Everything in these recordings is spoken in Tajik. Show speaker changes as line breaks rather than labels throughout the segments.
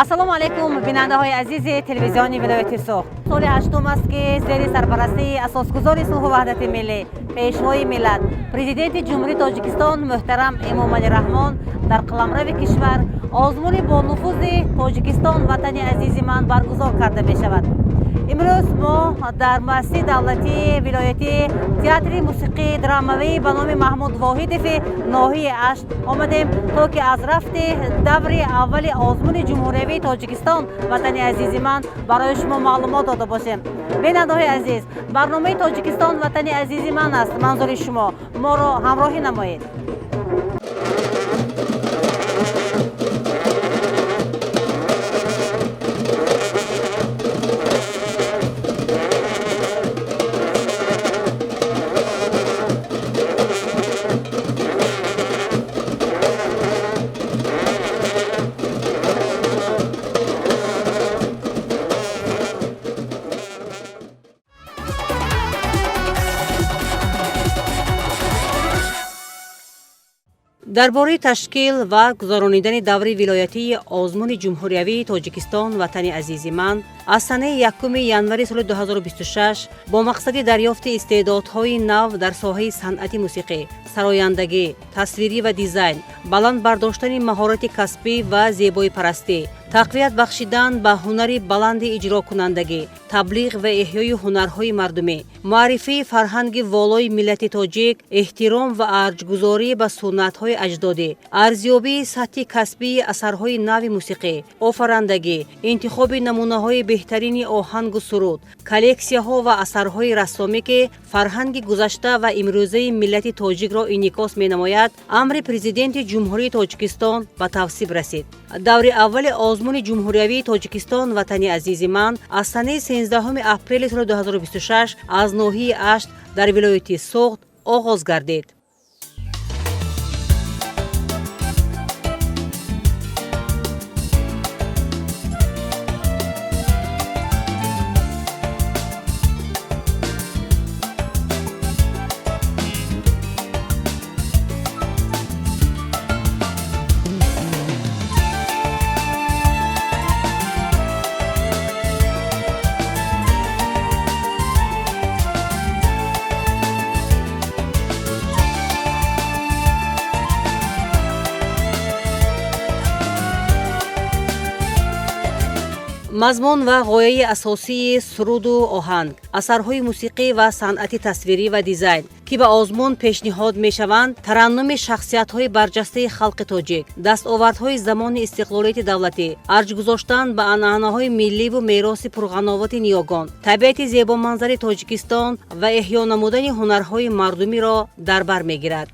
Ассалому алайкум, бинандаҳои азизи телевизиони вилояти Суғд. Соли ҳаштум аст, ки зери сарпарастии асосгузори сулҳу ваҳдати миллӣ, пешвои миллат, президенти Ҷумҳурии Тоҷикистон муҳтарам Эмомалӣ Раҳмон дар қаламрави кишвар озмуни бонуфузи «Тоҷикистон ватани азизи ман» баргузор карда мешавад. Имрӯз мо дар муассисаи давлатии вилоятии театри мусиқии драмавӣ ба номи Маҳмуд Воҳидови ноҳияи Ашт омадем, то ки аз рафти даври аввали озмуни ҷумҳуриявии «Тоҷикистон ватани азизи ман» барои шумо маълумот дода бошем. Бинандаҳои азиз, барномаи «Тоҷикистон ватани азизи ман» аст манзури шумо. Моро ҳамроҳӣ намоед. Дар бораи ташкил ва гузаронидани даври вилоятии озмуни ҷумҳуриявии «Тоҷикистон ватани азизи ман» аз санаи 1 январи соли 2026 бо мақсади дарёфти истеъдодҳои нав дар соҳаи санъати мусиқӣ, сарояндагӣ, тасвирӣ ва дизайн, баланд бардоштани маҳорати касбӣ ва зебоипарастӣ, тақвият бахшидан ба ҳунари баланди иҷрокунандагӣ, таблиғ ва эҳёи ҳунарҳои мардумӣ, муаррифии фарҳанги волои миллати тоҷик, эҳтиром ва арҷгузорӣ ба суннатҳои аҷдодӣ, арзёбии сатҳи касбии асарҳои нави мусиқӣ, офарандагӣ, интихоби намунаҳои беҳтарини оҳангу суруд, коллексияҳо ва асарҳои рассомӣ, ки фарҳанги гузашта ва имрӯзаи миллати тоҷикро инъикос менамояд, амри Президенти Ҷумҳурии Тоҷикистон ба тавсиб расид. Даври аввали озмуни ҷумҳуриявии «Тоҷикистон ватани азизи ман» аз санаи 13 апрели соли 2026 аз ноҳияи Ашт дар вилояти Суғд оғоз гардид. Мазмун ва ғояи асосии суруду оҳанг, асарҳои мусиқӣ ва санъати тасвирӣ ва дизайн, ки ба озмун пешниҳод мешаванд, тараннуми шахсиятҳои барҷастаи халқи тоҷик, дастовардҳои замони истиқлолияти давлатӣ, арҷ гузоштан ба анъанаҳои милливу мероси пурғановати ниёгон, табиати зебоманзари Тоҷикистон ва эҳё намудани ҳунарҳои мардумиро дар бар мегирад.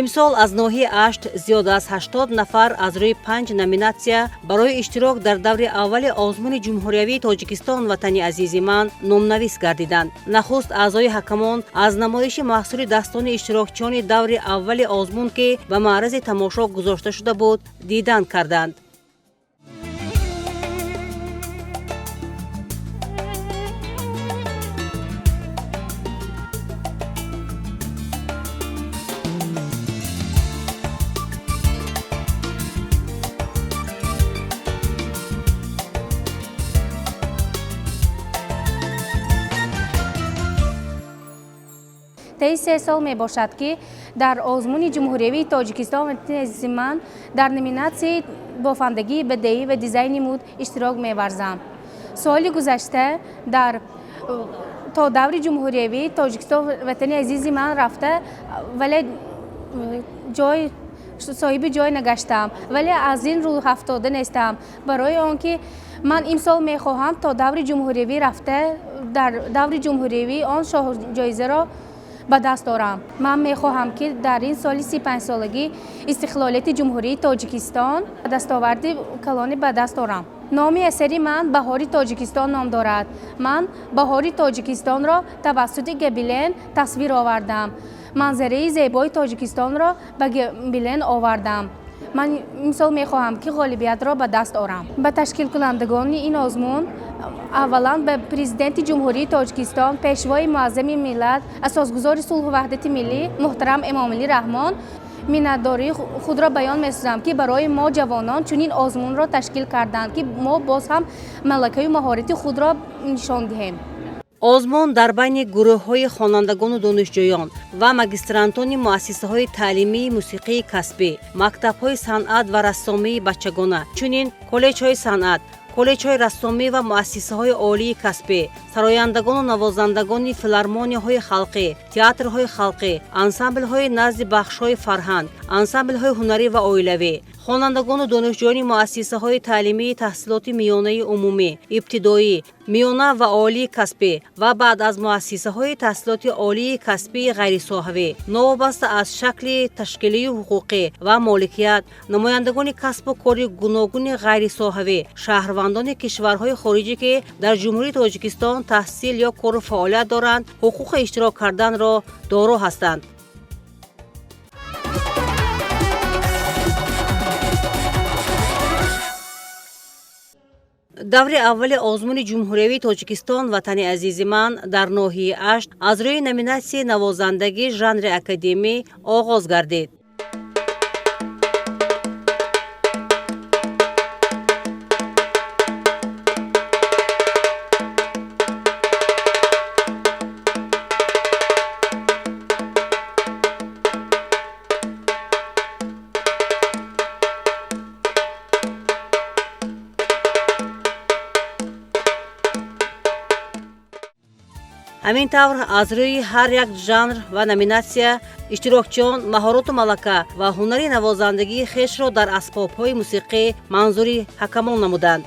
Имсол аз ноҳияи Ашт зиёда аз 80 нафар аз рӯи панҷ номинатсия барои иштирок дар даври аввали озмуни ҷумҳуриявии «Тоҷикистон ватани азизи ман» номнавис гардиданд. Нахуст аъзои ҳакамон аз намоиши маҳсули дастони иштирокчиёни даври аввали озмун, ки ба маърази тамошо гузошта шуда буд, дидан карданд.
Таи 3 сол мебошад, ки дар озмуни ҷумҳуриявии «Тоҷикистон ватани азизи ман» дар номинатсияи бофандагии бадеӣ ва дизайни мӯд иштирок меварзам. Соли гузашта дар то даври ҷумҳуриявии «Тоҷикистон ватани азизи ман» рафта, вале ҷой соҳиби ҷой нагаштам, вале аз ин рӯҳафтода нестам, барои он ки ман имсол мехоҳам то даври ҷумҳуриявӣ рафта, дар даври ҷумҳуриявӣ он шоҳҷоизаро ба даст орам. Ман мехоҳам, ки дар ин соли 35-солагии истиқлолияти Ҷумҳурии Тоҷикистон дастоварди калоне ба даст орам. Номи асари ман «Баҳори Тоҷикистон» ном дорад. Ман баҳори Тоҷикистонро тавассути гобелен тасвир овардам, манзараи зебои Тоҷикистонро ба гобелен овардам. Ман имсол мехоҳам, ки ғолибиятро ба даст орам. Ба ташкилкунандагони ин озмун, аввалан ба Президенти Ҷумҳурии Тоҷикистон, Пешвои муаззами миллат, Асосгузори сулҳу ваҳдати миллӣ муҳтарам Эмомалӣ Раҳмон миннатдории худро баён месозам, ки барои мо ҷавонон чунин озмунро ташкил карданд, ки мо боз ҳам малакаю маҳорати худро нишон диҳем.
Озмун дар байни гурӯҳҳои хонандагону донишҷӯён ва магистрантони муассисаҳои таълимии мусиқии касбӣ, мактабҳои санъат ва рассомии бачагона, чунин коллеҷҳои санъат, коллеҷҳои рассомӣ ва муассисаҳои олии касбӣ, сарояндагону навозандагони филармонияҳои халқӣ, театрҳои халқӣ, ансамблҳои назди бахшҳои фарҳанг, ансамблҳои ҳунарӣ ва оилавӣ, хонандагону донишҷӯёни муассисаҳои таълимии таҳсилоти миёнаи умумӣ, ибтидоӣ, миёна ва олии касбӣ ва баъд аз муассисаҳои таҳсилоти олии касбии ғайрисоҳавӣ, новобаста аз шакли ташкилию ҳуқуқӣ ва моликият, намояндагони касбу кори гуногуни ғайрисоҳавӣ, шаҳрвандони кишварҳои хориҷӣ, ки дар Ҷумҳурии Тоҷикистон таҳсил ё кору фаъолият доранд, ҳуқуқи иштирок карданро доро ҳастанд. Даври аввали озмуни ҷумҳуриявии Тоҷикистон «Ватани азизи ман» дар ноҳияи Ашт аз рӯи номинатсияи навозандагӣ жанри академӣ оғоз гардид. Ҳамин тавр, аз рӯи ҳар як жанр ва номинатсия иштирокчиён маҳороту малака ва ҳунари навозандагии хешро дар асбобҳои мусиқӣ манзури ҳакамон намуданд.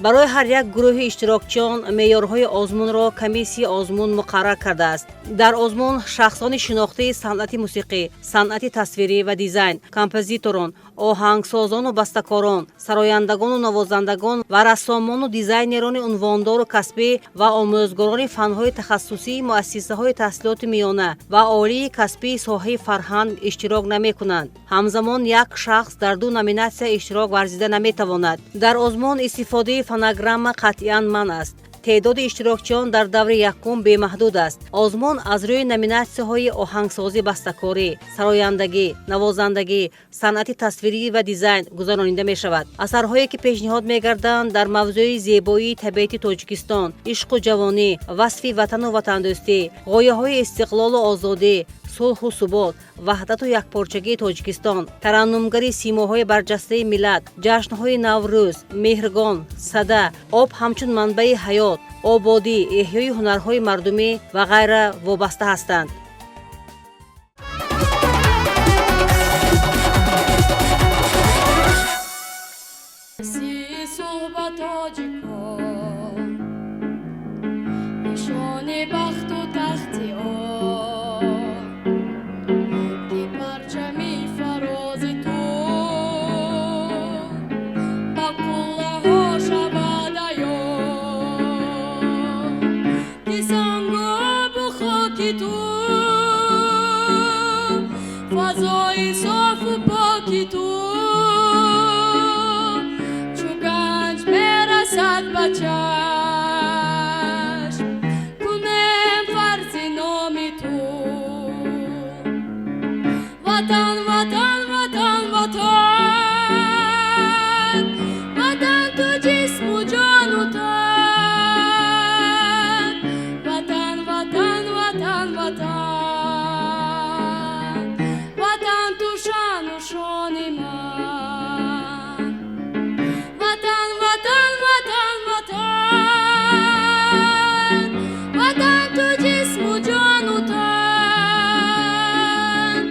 Барои ҳар як гурӯҳи иштирокчиён меъёрҳои озмунро комиссияи озмун муқаррар кардааст. Дар озмун шахсони шинохтаи санъати мусиқӣ, санъати тасвирӣ ва дизайн, композиторон, оҳангсозону бастакорон, сарояндагону навозандагон ва рассомону дизайнерони унвондору касбӣ ва омӯзгорони фанҳои тахассусии муассисаҳои таҳсилоти миёна ва олии касбии соҳаи фарҳанг иштирок намекунанд. Ҳамзамон як шахс дар ду номинатсия иштирок варзида наметавонад. Дар озмун истифодаи фонограмма қатъиян манъ аст. Теъдоди иштирокчиён дар даври якум бемаҳдуд аст. Озмун аз рӯи номинатсияҳои оҳангсозӣ, бастакорӣ, сарояндагӣ, навозандагӣ, санъати тасвирӣ ва дизайн гузаронида мешавад. Асарҳое, ки пешниҳод мегарданд, дар мавзӯи зебоии табиати Тоҷикистон, ишқу ҷавонӣ, васфи ватану ватандӯстӣ, ғояҳои истиқлолу озодӣ, сулҳу субот, ваҳдату якпорчагии Тоҷикистон, тараннумгари симоҳои барҷастаи миллат, ҷашнҳои Наврӯз, Меҳргон, Сада, об ҳамчун манбаи ҳаёт, ободӣ, эҳёи ҳунарҳои мардумӣ ва ғайра вобаста ҳастанд.
Ба тоҷикон нишони бахту тахти он, ки парчами фарози ту ба қуллаҳо шавад аён, ки сангу обу хоки ту, фазои софу поки ту чу ганҷ мерасад ба чашм, кунем фарзи номи ту. Ватан, Ватан, Ватан, Ватан, Ватан, ту ҷисму ҷону тан. Ватан, Ватан, Ватан, Ватан, Ватан, ту шану шони ман. Ватан, Ватан, Ватан, Ватан, Ватан, ту ҷисму ҷону тан.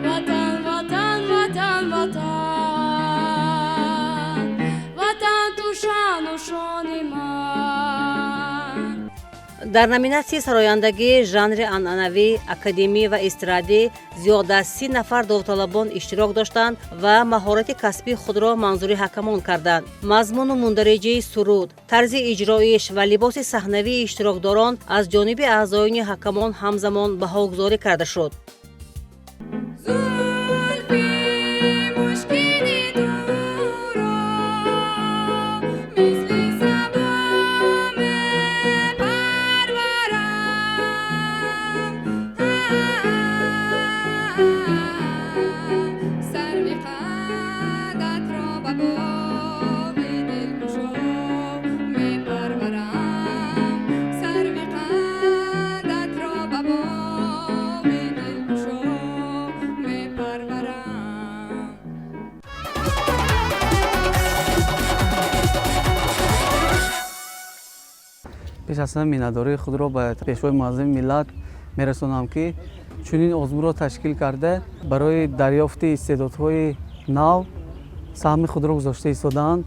Ватан, Ватан, Ватан, Ватан, Ватан, ту шану шони ман.
Дар номинатсияи сарояндагӣ жанри анъанавӣ, академӣ ва эстрадӣ зиёда аз 30 нафар довталабон иштирок доштанд ва маҳорати касбии худро манзури ҳакамон карданд. Мазмуну мундариҷаи суруд, тарзи иҷроиш ва либоси саҳнавии иштирокдорон аз ҷониби аъзоёни ҳакамон ҳамзамон баҳогузорӣ карда шуд.
Зулфи мушкини туро мисли сабо мепарварам, сарви қадатро ба боғи дилкушо мепарварам, сарви қадатро ба боғи дилкушо мепарварам.
Пеш аз ҳама миннатдории худро ба Пешвои муаззами миллат мерасонам, ки чунин озмунро ташкил карда, барои дарёфти истеъдодҳои нав саҳми худро гузошта истодаанд.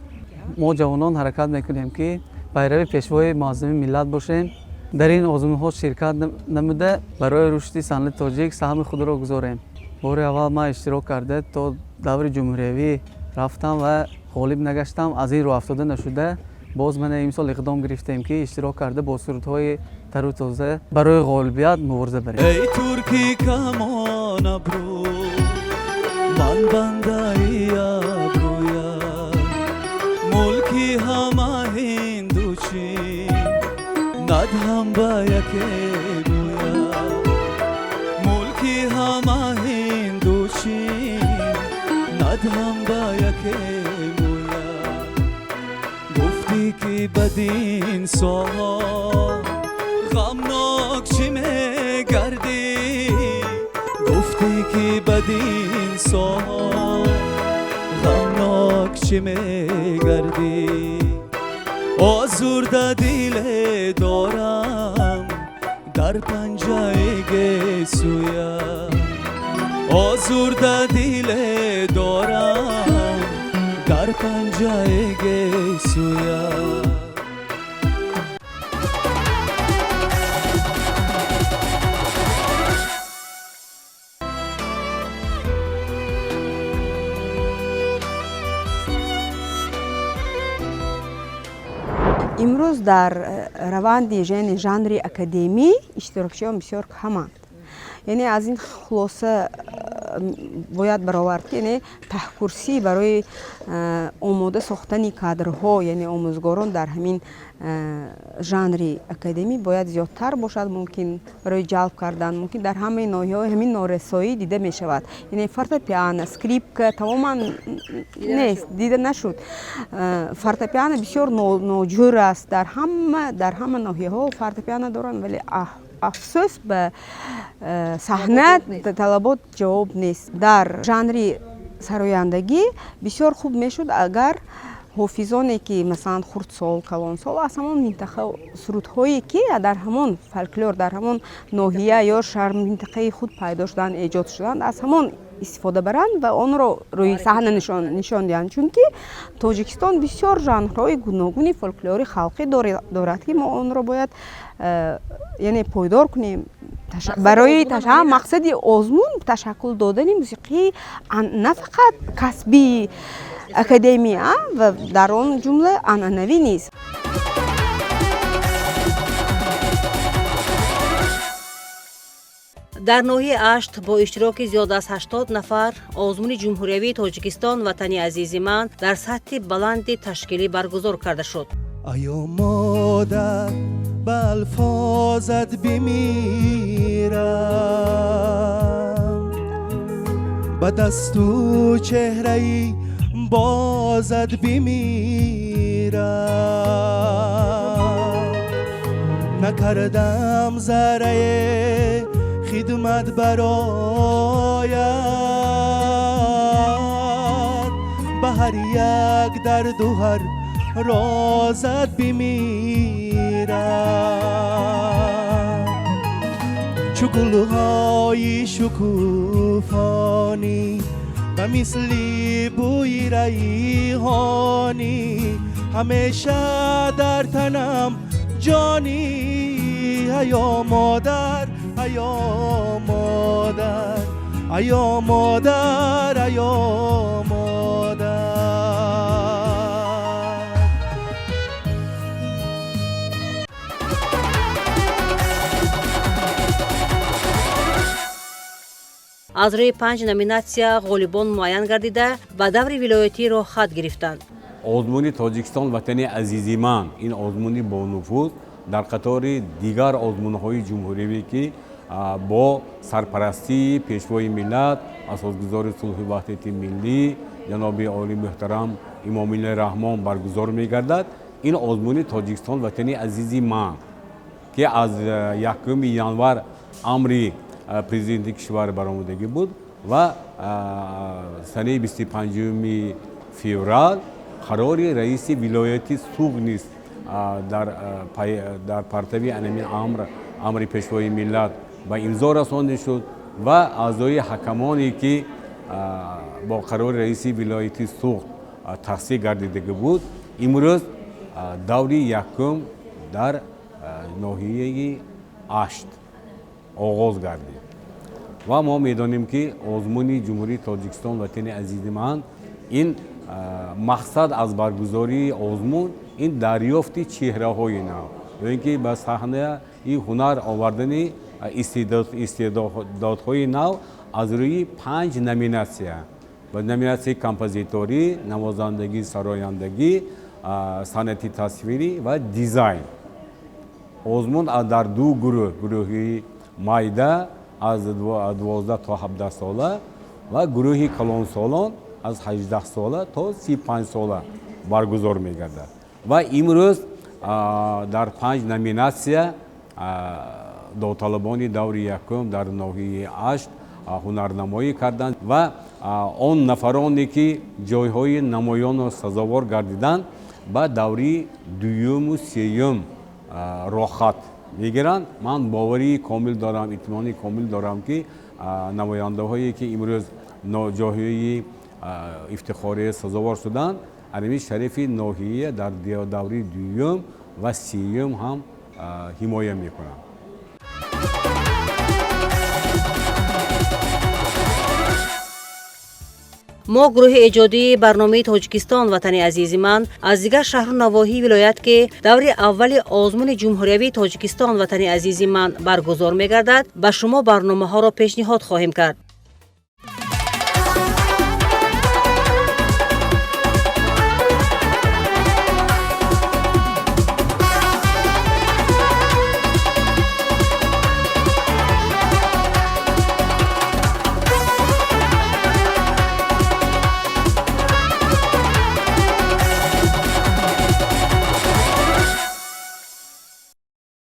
Мо, ҷавонон, ҳаракат мекунем, ки пайрави Пешвои муаззами миллат бошем, дар ин озмунҳо ширкат намуда, барои рушди санъати тоҷик саҳми худро гузорем. Бори аввал ман иштирок карда, то даври ҷумҳуриявӣ рафтам ва ғолиб нагаштам. Аз ин рӯҳафтода нашуда, боз мана имсол иқдом гирифтем, ки иштирок карда, бо сурудҳои тару тоза барои ғолибият мубориза барем.
Эй турки камон абрӯ, ман бандаи абрӯям, мулки ҳама ҳинду чин надҳам ба яке гӯям, мулки ҳама ҳинду чин надҳам ба яке гӯям. Гуфтӣ, ки бадин соҳо ғамнок чӣ мегардӣ, гуфтӣ, ки бадин соҳо ғамнок чӣ мегардӣ. Озурда диле дорам дар панҷаи гесӯям, озурда диле дорам дар панҷаи гесӯям.
Имрӯз дар раванди жени жанри академӣ иштирокчиён бисёр каманд. Яъне аз ин хулоса бояд баровард, ки яъне таҳкурсӣ барои омода сохтани кадрҳо, яъне омӯзгорон дар ҳамин жанри академӣ бояд зиёдтар бошад. Мумкин барои ҷалб кардан, мумкин дар ҳамаи ноҳияҳо ҳамин норасоӣ дида мешавад. Яъне фортепиано, скрипка тамоман нест, дида нашуд. Фортепиано бисёр ноҷӯр аст. Дар ҳама ноҳияҳо фортепиано доранд, вале афсӯс, ба саҳна талабот ҷавоб нест. Дар жанри сарояндагӣ бисёр хуб мешуд, агар ҳофизоне, ки масалан хурдсол, калонсол, аз ҳамон минтақа сурудҳое, ки дар ҳамон фольклор, дар ҳамон ноҳия ё шаҳр, минтақаи худ пайдо шуданд, эҷод шуданд, аз ҳамон истифода баранд ва онро рӯи саҳна нишон диҳанд, чунки Тоҷикистон бисёр жанрҳои гуногуни фолклори халқӣ дорад, ки мо онро бояд яъне пойдор кунем. Барои мақсади озмун ташаккул додани мусиқии на фақат касбии академия ва дар он ҷумла анъанавӣ низ.
Дар ноҳияи Ашт бо иштироки зиёд аз 80 нафар озмуни ҷумҳуриявии Тоҷикистон «Ватани азизи ман» дар сатҳи баланди ташкилӣ баргузор карда шуд.
Аё модар, ба алфозат бимирам, ба дасту чеҳраи бозат бимирам. Накардам заррае хидмат бароят, ба ҳар як дарду ҳар розат бимирам. Чу гулҳои шукуфонӣ, ба мисли бӯи райҳонӣ, ҳамеша дар танам ҷонӣ. Аё модар, аё модар, аё модар, аё модар.
Аз рӯи 5 номинатсия ғолибон муайян гардида, ба даври вилоятӣ роҳхат гирифтанд.
Озмуни Тоҷикистон «Ватани азизи ман» ин озмуни бонуфуз дар қатори дигар озмунҳои ҷумҳуриявӣ, ки бо сарпарастии Пешвои миллат, асосгузори сулҳу ваҳдати миллӣ, ҷаноби олии муҳтарам Имомалӣ Раҳмон баргузор мегардад. Ин озмуни Тоҷикистон «Ватани азизи ман», ки аз 1 январ амри президенти кишвар баромадагӣ буд ва санаи 25 феврал қарори раиси вилояти Суғд низ дар партави анамин амри Пешвои миллат ба имзо расонда шуд ва аъзои ҳакамоне, ки бо қарори раиси вилояти Суғд тасдиқ гардидагӣ буд, имрӯз даври якум дар ноҳияи Ашт оғоз гардид. Ва мо медонем, ки озмуни Ҷумҳурии Тоҷикистон «Ватани азизи ман» ин мақсад аз баргузории озмун ин дарёфти чеҳраҳои нав ё ин ки ба саҳнаи ҳунар овардани истеъдодҳои нав аз рӯи 5 номинатсия: ба номинатсияи композиторӣ, навозандагӣ, сарояндагӣ, санъати тасвирӣ ва дизайн. Озмун дар ду гурӯҳ, гурӯҳи майда аз 12 то 17 сола ва гурӯҳи калонсолон аз 18 сола то 35 сола баргузор мегардад. Ва имрӯз дар 5 номинатсия довталабони даври якум дар ноҳияи Ашт ҳунарнамоӣ карданд ва он нафароне, ки ҷойҳои намоёнро сазовор гардиданд, ба даври дуюму сеюм роҳхат мегиранд. Ман боварии комил дорам, итминони комил дорам, ки намояндаҳое, ки имрӯз ҷойҳои ифтихорӣ сазовор шуданд, анами шарифи ноҳия дар даври дуюм ва сеюм ҳам ҳимоя мекунанд.
Мо гурӯҳи эҷодии барномаи Тоҷикистон «Ватани азизи ман» аз дигар шаҳру навоҳии вилоят, ки даври аввали озмуни ҷумҳуриявии Тоҷикистон «Ватани азизи ман» баргузор мегардад, ба шумо барномаҳоро пешниҳод хоҳем кард.